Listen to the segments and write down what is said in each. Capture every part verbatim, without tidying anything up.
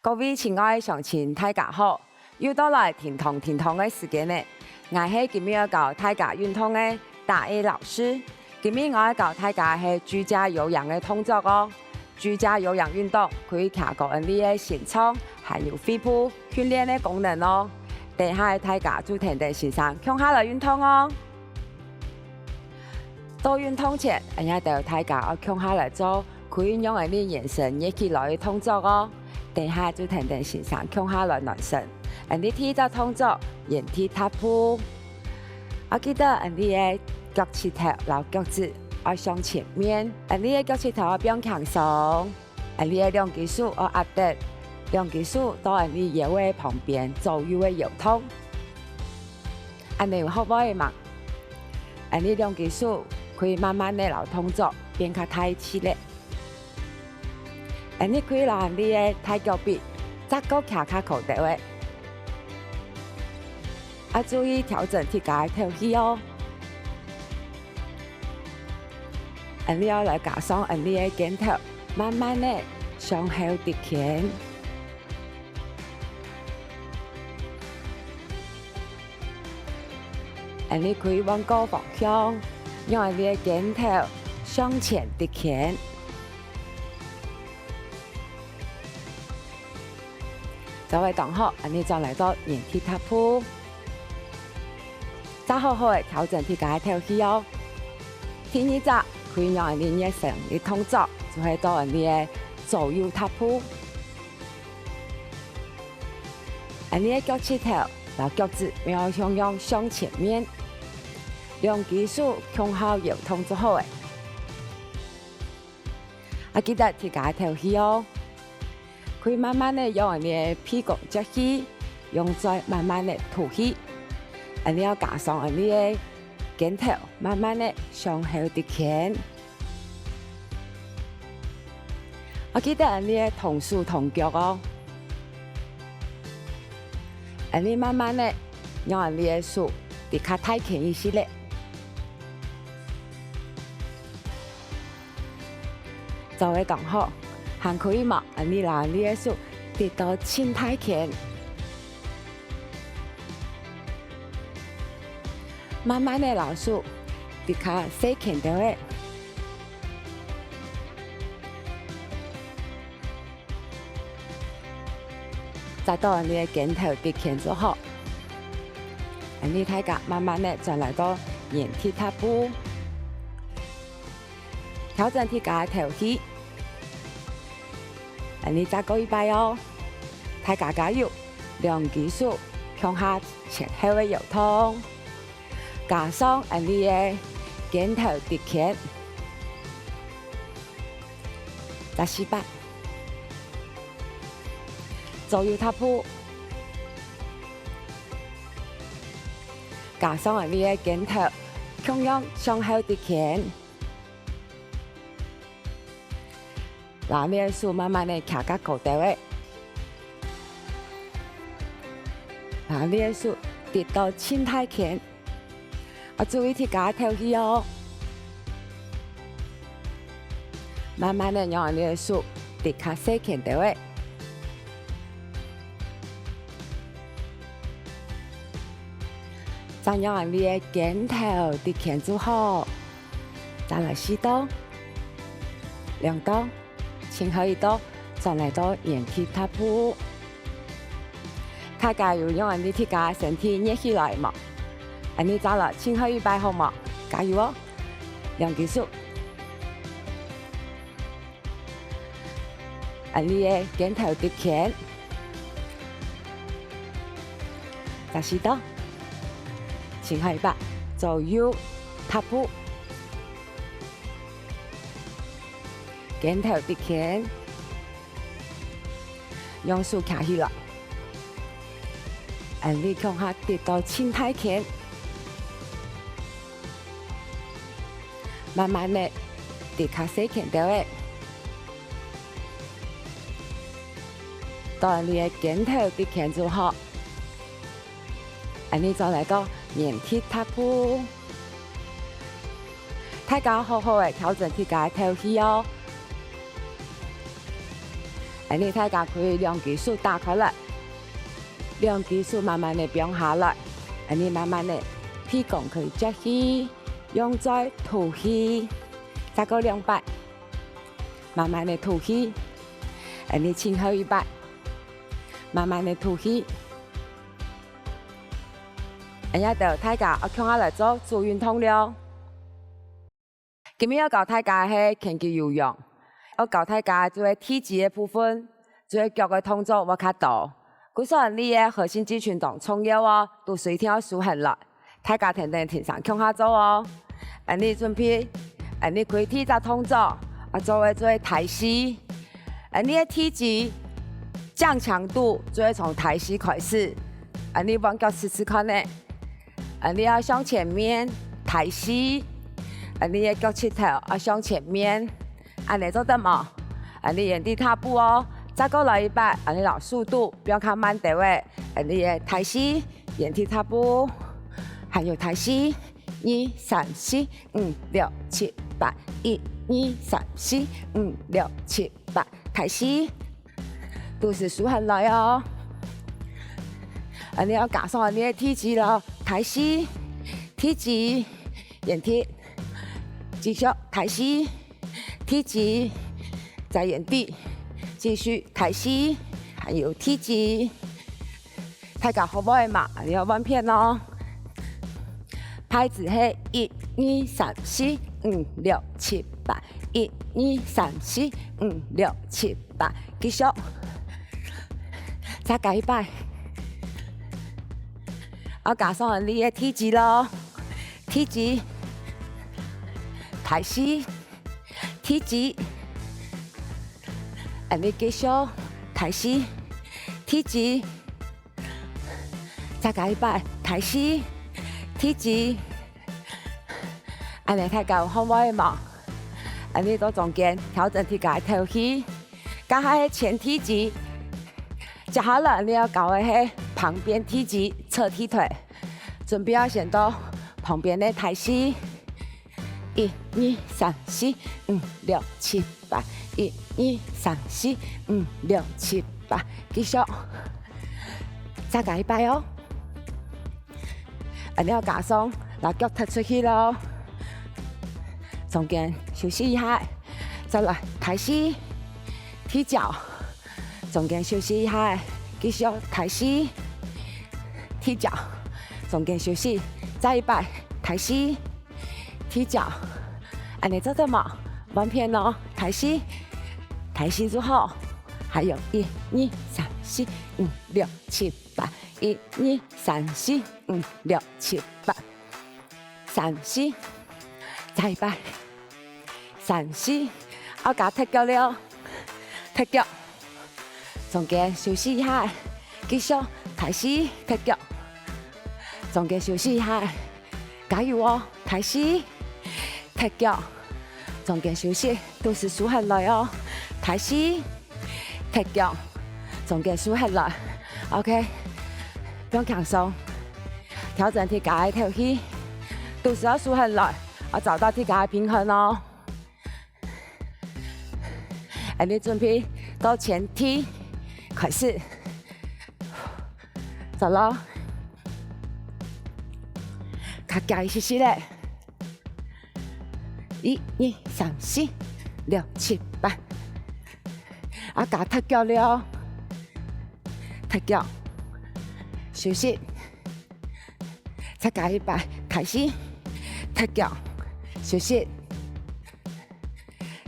各位親愛鄉親，大家好！又到來叮噹叮噹个時間了。𠊎係今晡日愛教大家運動个大A老師。今晡日𠊎愛教大家係居家有氧个動作哦。居家有氧運動可以提高𫣆俚个心臟還有肺部訓練个功能哦。等下大家就跈等先生共下來運動哦。 在運動前，𫣆俚兜大家愛共下來做可以讓𫣆俚圓身熱起來个動作哦。等下就跈等先生共下來暖身。𫣆俚第一隻動作，原地踏步。愛記得𫣆俚个腳膝頭摎腳趾愛向前面，𫣆俚个腳膝頭愛放輕鬆。 𫣆俚个兩隻手愛壓等，兩隻手到𫣆俚腰仔旁邊左右个搖動。恁仔有學會無？𫣆俚兩隻手可以慢慢仔摎動作變較大隻咧。𫣆俚可以摎𫣆俚个大腳髀再過擎較高兜仔。 愛注意調整自家个頭去哦。𫣆俚愛來加上𫣆俚个肩頭，慢慢仔向後直牽。𫣆俚可以換個方向，讓𫣆俚个肩頭向前直牽。 做得當好，恁仔轉來做原地踏步。再好好仔調整自家个頭去哦。第二隻可以讓𫣆俚熱身个動作，就係做𫣆俚个左右踏步。𫣆俚个腳膝頭摎腳趾愛向向向前面，兩隻手共下搖動就好咧。 愛記得自家个頭去哦。可以慢慢仔用𫣆俚个鼻公接氣，用嘴慢慢仔吐氣。𫣆俚愛加上𫣆俚个肩頭，慢慢仔向後直牽。愛記得𫣆俚个動手動腳哦。𫣆俚慢慢仔用𫣆俚个手直較大牽一息咧。 做得當好，還可以無？𫣆俚摎𫣆俚个手直到盡大牽，慢慢仔摎手直較細牽兜仔。 再到𫣆俚个肩頭直牽就好。𫣆俚大家慢慢仔轉來到原地踏步，調整自家个頭去。𫣆俚再過一擺哦，大家加油！兩隻手共下前後个搖動，加上𫣆俚个肩頭直牽。 再試擺。左右踏步，加上𫣆俚个肩頭，共樣向後直牽。摎𫣆俚个手慢慢仔擎較高兜仔，摎𫣆俚个手直到盡大牽。 愛注意自家个頭去哦。慢慢仔用𫣆俚个手直較細牽兜仔，再用𫣆俚个肩頭直牽就好。再來四到，兩到。 盡後一到，轉來到原地踏步。大家有用𫣆俚自家身體熱起來無？𫣆俚再來盡後一擺好無？加油哦！兩隻手。𫣆俚个肩頭直牽。再試到。盡後一擺，左右踏步。 肩頭直牽，用手擎起來，𫣆俚共下直到盡大牽，慢慢仔直較細牽兜仔，到𫣆俚个肩頭直牽就好。 𫣆俚轉來到原地踏步。大家好好仔調整自家个頭去哦。恁呢大家可以兩隻手打開來，兩隻手慢慢个放下來，恁呢慢慢个鼻孔可以接氣，用嘴吐氣，再過兩擺，慢慢个吐氣，恁呢最後一擺，慢慢个吐氣。恁呢就大家愛共下來做手運動了。 今日愛教大家个係拳擊有氧，愛教大家就係提肌个部分，就係腳个動作會較多。故所恁呢个核心肌群當重要哦，都隨條手䟘來，大家跈等𢯭手共下做哦。恁呢準備，恁呢開始第一隻動作，啊，做个就係抬膝。恁呢个提肌降強度就係從抬膝開始。恁呢換腳試試看呢。 恁呢愛向前面抬膝，恁呢个腳膝頭愛向前面，恁呢做得無？恁呢原地踏步哦，再過來一擺，恁呢摎速度放較慢兜仔，恁呢个抬膝，原地踏步，還有抬膝，二、三、四、五、六、七、八，一、二、三、四、五、六、七、八，抬膝。 肚屎收䟘來哦。恁呢愛加上恁呢个提肌囉，抬膝，提肌，原地，繼續抬膝，提肌，再原地，繼續抬膝，還有提肌。大家學會嘛？恁呢愛換片囉。 拍子係一、二、三、四、五、六、七、八，一、二、三、四、五、六、七、八，繼續。再加一擺。愛加上恁呢个提肌囉，提肌，抬膝，提肌，恁呢繼續，抬膝，提肌。 再加一擺，抬膝，提肌。恁呢大家有學會無？恁呢到中間調整自家个透氣，這下係前提肌。接下來恁呢愛教个係旁邊提肌、側踢腿。準備好先到旁邊个抬膝。 一、二、三、四、五、六、七、八。一、二、三、四、五、六、七、八。繼續。再加一擺哦。恁呢愛加上，摎腳踢出去囉。中間休息一下，再來抬膝，踢腳。 中間休息一下，繼續抬膝，踢腳。中間休息，再一擺，抬膝，踢腳。恁呢做得無？換片囉，抬膝，抬膝就好。還有一、二、三、四、五、六、七、八。一、二、三、四、五、六、七、八。 三、四，再一擺。三、四，愛加踢腳了，踢腳。中間休息一下，繼續，抬膝，踢腳。中間休息一下，加油哦，抬膝，踢腳。中間休息，肚屎收䟘來哦，抬膝，踢腳。中間收䟘來，OK，放輕鬆。 調整自家个透氣，肚屎愛收䟘來，愛找到自家个平衡哦。恁呢準備到前踢，開始，走囉，較遽一息息咧。一、二、三、四、六、七、八，啊，加踢腳了，踢腳，休息。 再加一擺，抬膝，踢腳，休息。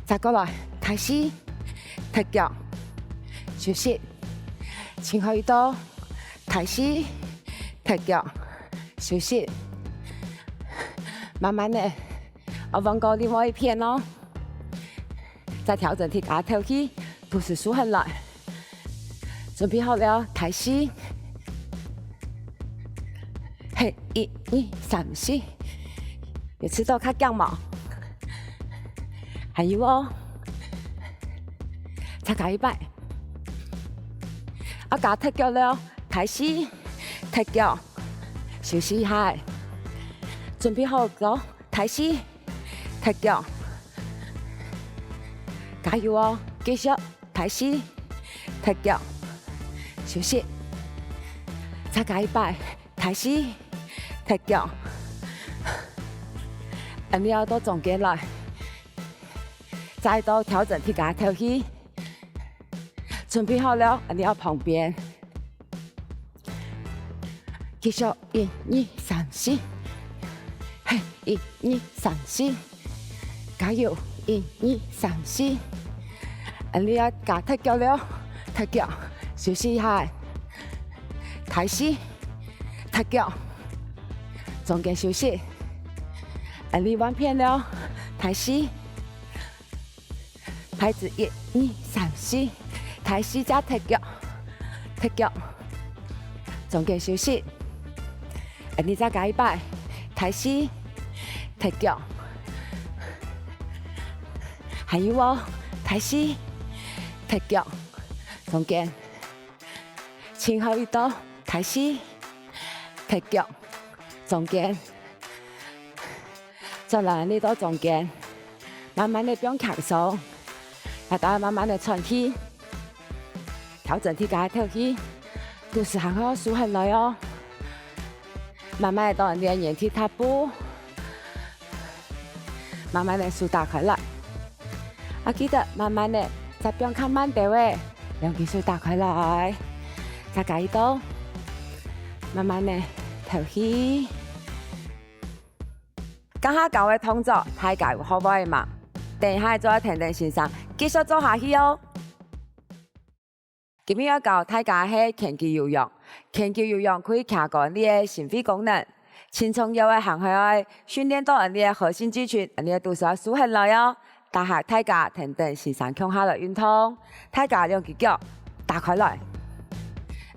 再過來，抬膝，踢腳，休息。最後一到，抬膝，踢腳，休息。慢慢仔，愛換過另外一片哦。再調整自家透氣，肚屎收䟘來。 準備好了，抬膝。嘿，一、二、三、四。有試著較遽無？還有哦。再加一擺。啊，加踢腳了，抬膝，踢腳，休息一下。準備好了，抬膝，踢腳。加油哦，繼續。 抬膝，踢腳，休息。再加一擺，大四，踢腳。恁樣到中間來，再到調整自家透氣。準備好了，恁樣旁邊。 繼續，一、二、三、四。嘿，一、二、三、四。加油，一、二、三、四。恁樣愛加踢腳了，踢腳，休息一下。大四，踢腳，中間休息。恁樣換片了，大四， 拍子一、二、三、四，大四隻踢腳，踢腳，中間休息。恁樣再加一擺，大四，踢腳。還有哦，大四，踢腳，中間。 盡後一到，大四，踢腳，中間。轉來恁樣到中間，慢慢仔放輕鬆，大家慢慢仔喘氣，調整自家个透氣，肚屎還愛收䟘來哦。慢慢仔到你个原地踏步。 慢慢仔手打開來。啊，記得慢慢仔，再放較慢兜仔，兩隻手打開來。再加一到，慢慢仔透氣。這下教个動作，大家有學會無？等一下做得跈等先生，繼續做下去哦。 今日愛教大家係拳擊有氧。拳擊有氧可以加強你个心肺功能，盡重要个還係愛訓練到你个核心肌群，你个肚屎愛收䟘來哦。這下大家跈等先生共下來運動，大家兩隻腳打開來，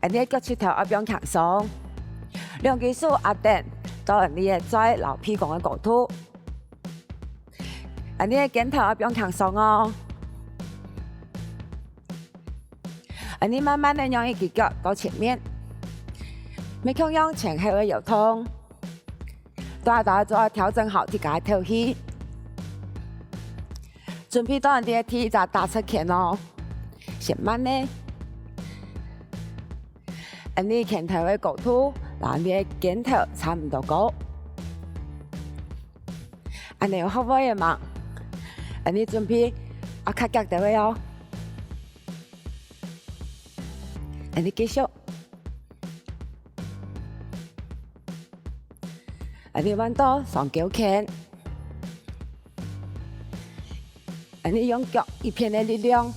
你个腳膝頭愛放輕鬆，兩隻手壓等到你个嘴摎鼻公个高度，你个肩頭愛放輕鬆哦。 恁樣慢慢仔讓一隻腳到前面，乜共樣前後个搖動。大家做好調整好自家个透氣，準備到你个第一隻打側拳哦，先慢仔。恁樣拳頭个高度摎你个肩頭差毋多高。恁樣有學會了無？恁樣準備啊，較遽兜仔哦。 恁樣繼續。恁樣換到雙勾拳。恁樣用腳一片个力量，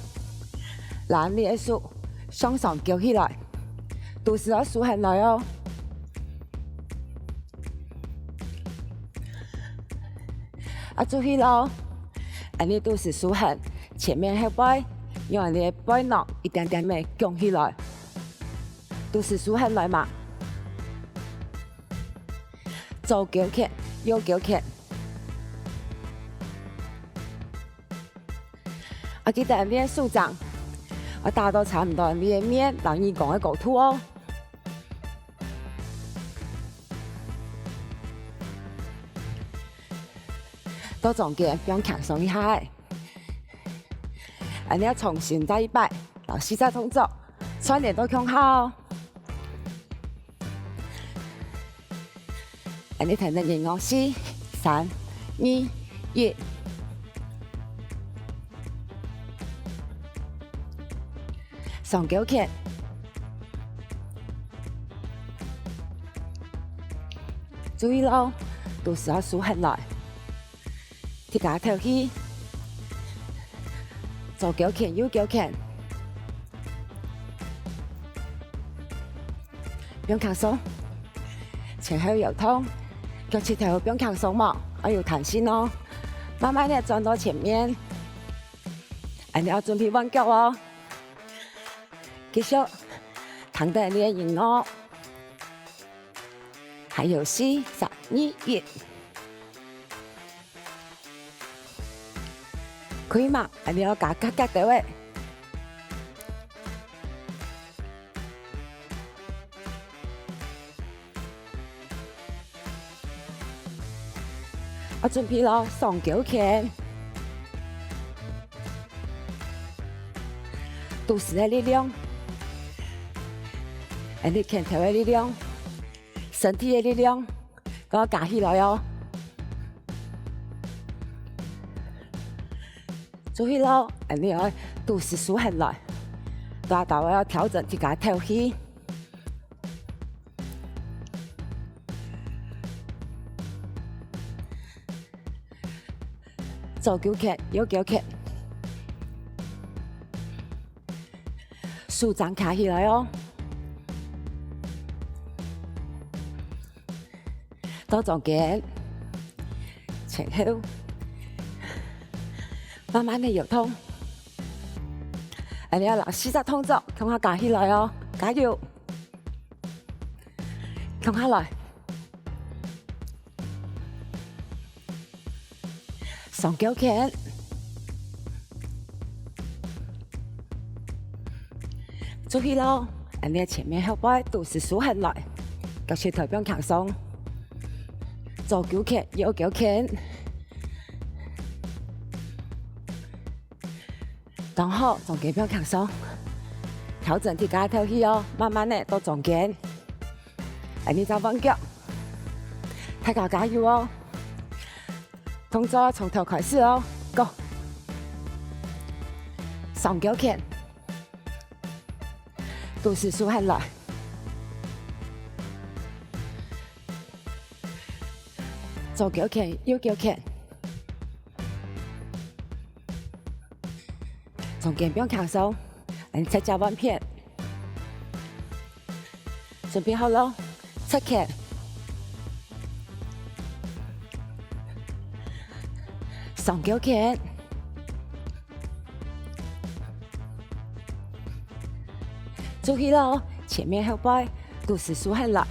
摎你个手向上勾起來，肚屎愛收䟘來哦。啊，注意囉，恁樣肚屎收䟘，前面後背，用你个背囊一點點仔弓起來。 肚屎收䟘來嘛。左勾拳，右勾拳。啊，記得你个手掌愛打到差毋多你个面摎耳公个高度哦。到中間放輕鬆一下仔。恁樣重新再一擺，摎四隻動作串聯到共下哦。恁樣跈等音樂，四、三、二、一。雙勾拳。注意囉，肚屎愛收䟘來。 自家透氣。左勾拳，右勾拳。放輕鬆，前後搖動，腳膝頭放輕鬆無？愛有彈性哦。慢慢仔轉到前面，恁樣愛準備換腳哦。繼續，聽等你个音樂。還有四、三、二、一。 可以嘛？恁樣愛加較遽兜仔。啊，準備囉，雙勾拳。肚屎个力量，恁呢拳頭个力量，身體个力量，都愛加起來哦。注意咯，恁呢愛肚屎收䟘來，大家愛調整自家透氣。 左九拳，右九拳，手張擎起來哦。到中間，前後，慢慢个搖動。恁呢摎四隻動作共下加起來哦，加油！ 共下來。上勾拳。注意咯，恁呢前面後背肚屎收䟘來，腳膝頭放輕鬆。左勾拳，右勾拳。 當好，中間放輕鬆，調整自家透氣哦，慢慢个到中間。恁呢再換腳，大家加油哦！動作從頭開始哦，Go！上勾拳，肚屎收䟘來。 左勾拳，右勾拳。中間放輕鬆，恁呢直接換片。準備好咯，側拳。上勾拳。 注意咯，前面後背肚屎收䟘來。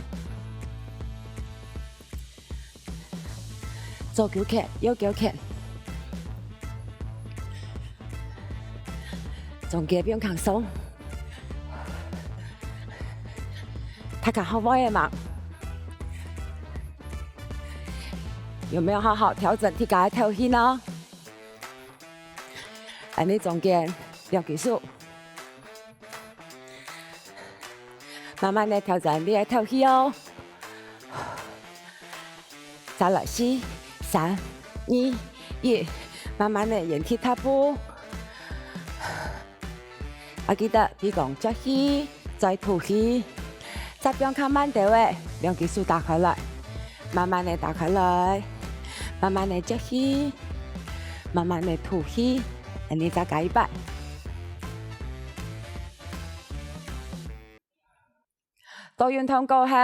左勾拳，右勾拳。中間放輕鬆。大家好會个無？有沒有好好調整自家个透氣呢？ 恁呢中間兩隻手，慢慢个調整你个透氣哦。再來四、三、二、一，慢慢个原地踏步。 啊，記得鼻公吸氣，再吐氣。再放較慢兜仔，兩隻手打開來，慢慢个打開來，慢慢个吸氣，慢慢个吐氣，恁呢再加一擺。到運動過後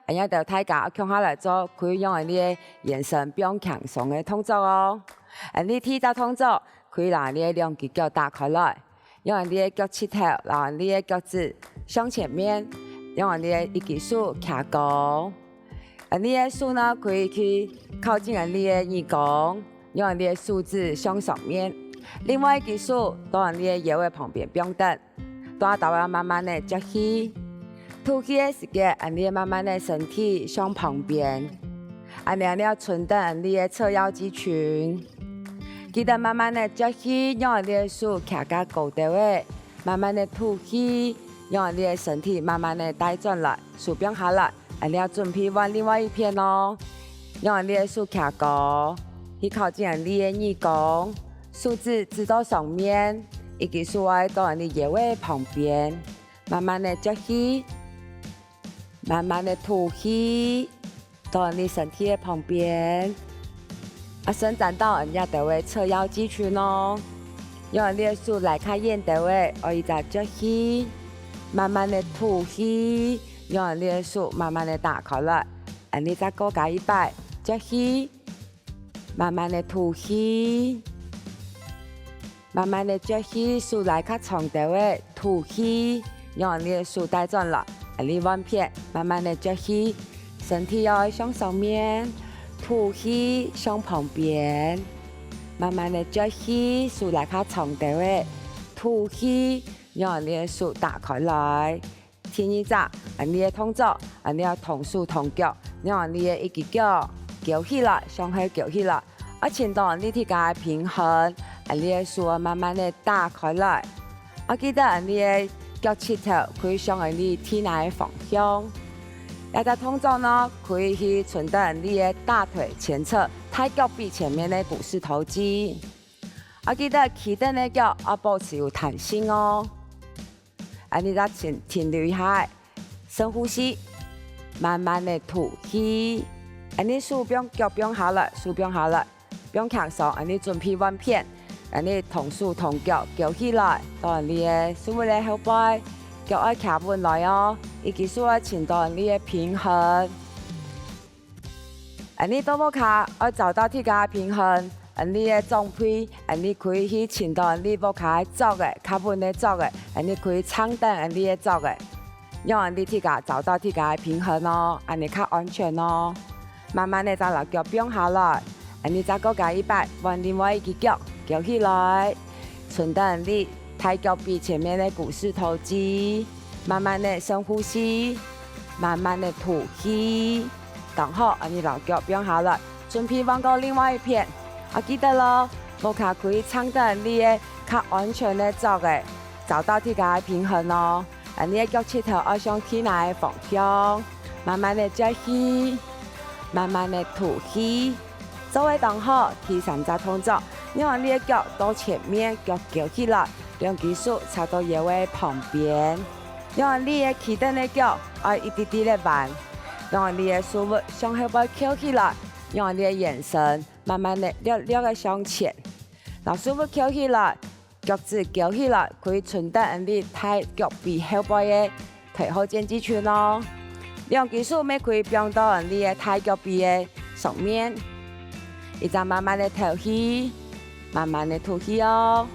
，𠊎兜大家共下來做可以讓𠊎兜个圓身放輕鬆个動作哦。𠊎兜第一隻動作，可以摎𠊎兜个兩隻腳打開來，讓𠊎兜个腳膝頭摎𠊎兜个腳趾向前面，讓𠊎兜个一隻手擎高。𠊎兜个手呢，可以去靠近𠊎兜个耳公，讓𠊎兜个手指向上面。另外一隻手到𠊎兜个腰仔旁邊放等。 大家愛慢慢个吸氣，吐氣个時節，恁呢慢慢个身體向旁邊，恁呢恁呢伸展𠊎兜个側腰肌群。記得慢慢个吸氣，讓𠊎兜个手擎較高兜仔，慢慢个吐氣，讓𠊎兜个身體慢慢个帶轉來，手放下來。 恁呢準備換另外一片哦。讓𠊎兜个手擎高，去靠近𠊎兜个耳公，手指指到上面，一隻手愛到𠊎兜腰仔旁邊，慢慢个吸氣，慢慢个吐氣，到𠊎兜身體个旁邊。 啊，伸展到𠊎兜个側腰肌群哦。讓𠊎兜个手拉較遠兜仔，愛一隻吸氣，慢慢个吐氣，讓𠊎兜个手慢慢个打開來。恁呢再過加一擺，吸氣，慢慢个吐氣。 慢慢个吸氣，手拉較長兜仔，吐氣，讓𠊎兜个手帶轉來。恁呢換片，慢慢个吸氣，身體愛向上面，吐氣向旁邊。慢慢个吸氣，手拉較長兜仔，吐氣，讓𠊎兜个手打開來。 第二隻，恁呢个動作，恁呢愛同手同腳，讓恁呢个一隻腳勾起來，向後勾起來，愛尋到恁呢自家个平衡，恁呢个手慢慢个打開來，愛記得𫣆俚个腳膝頭可以向𫣆俚地泥个方向。這隻動作呢，可以去伸展𫣆俚个大腿前側、大腳髀前面个股四頭肌。愛記得企等个腳愛保持有彈性哦。𫣆俚再停，停留一下，深呼吸，慢慢个吐氣。𫣆俚手放，腳放下來，手放下來。 放輕鬆，𫣆俚準備換片，𫣆俚同手同腳勾起來，到𫣆俚个手个後背，腳愛徛穩來哦，一隻手愛尋到𫣆俚个平衡。𫣆俚到屋下愛找到自家个平衡，𫣆俚个長輩，𫣆俚可以去尋到𫣆俚屋下个桌仔，較穩个桌仔，𫣆俚可以撐等𫣆俚个桌仔。 讓𫣆俚自家找到自家个平衡哦，恁呢較安全哦。慢慢个再摎腳放下來，恁呢再過加一擺，換另外一隻腳，勾起來，伸展𫣆俚大腳髀前面个股四頭肌，慢慢个深呼吸，慢慢个吐氣。當好，恁呢摎腳放下來，準備換過另外一片。啊，記得咯，屋下可以撐等𫣆俚个較安全个桌仔，找到自家个平衡哦。 恁呢个腳膝頭愛向地泥个方向，慢慢个吸氣，慢慢个吐氣。做得當好，第三隻動作，讓𫣆俚个腳到前面，腳勾起來，兩隻手插到腰个旁邊。讓𫣆俚个企等个腳愛一滴滴个彎，讓𫣆俚个手骨向後背翹起來，讓𫣆俚个圓身慢慢个略略个向前，摎手骨翹起來， 腳趾勾起來，可以伸展𫣆俚大腳髀後背个腿後肩肌群哦。兩隻手乜可以放到𫣆俚个大腳髀个上面。一直慢慢个敨氣，慢慢个吐氣哦。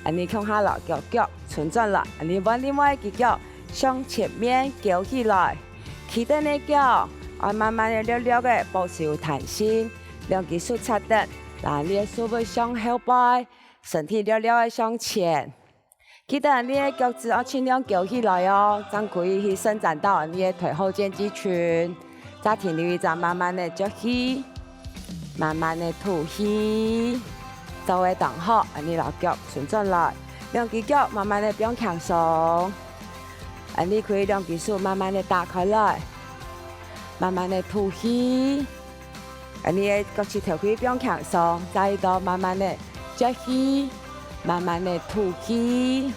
恁呢共下摎腳腳伸轉來，恁呢換另外一隻腳向前面勾起來。企等个腳，愛慢慢个略略个保持有彈性，兩隻手插等，摎𫣆俚个手骨向後背， 身體略略个向前。記得𫣆俚个腳趾愛盡量勾起來哦，正可以去伸展到𫣆俚个腿後肩肌群。再停留一下，慢慢个吸氣，慢慢个吐氣。做得當好，𫣆俚摎腳伸轉來，兩隻腳慢慢个放輕鬆。𫣆俚可以兩隻手慢慢个打開來，慢慢个吐氣。 𫣆俚个腳趾頭可以放輕鬆，再一到慢慢个吸氣，慢慢个吐氣。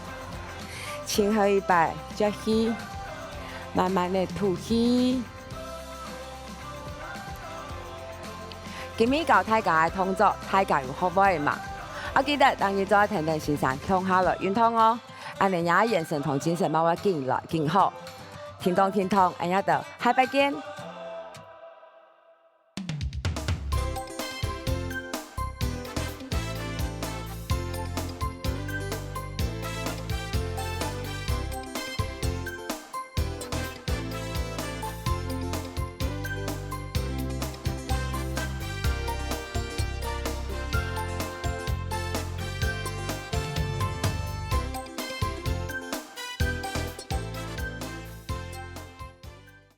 盡後一擺吸氣，慢慢个吐氣。今晡日教大家个動作，大家有學會無？愛記得逐日做得跈等先生共下來運動哦，恁呢若圓身同精神嘛會緊來緊好。停動停動，𫣆俚就下擺見。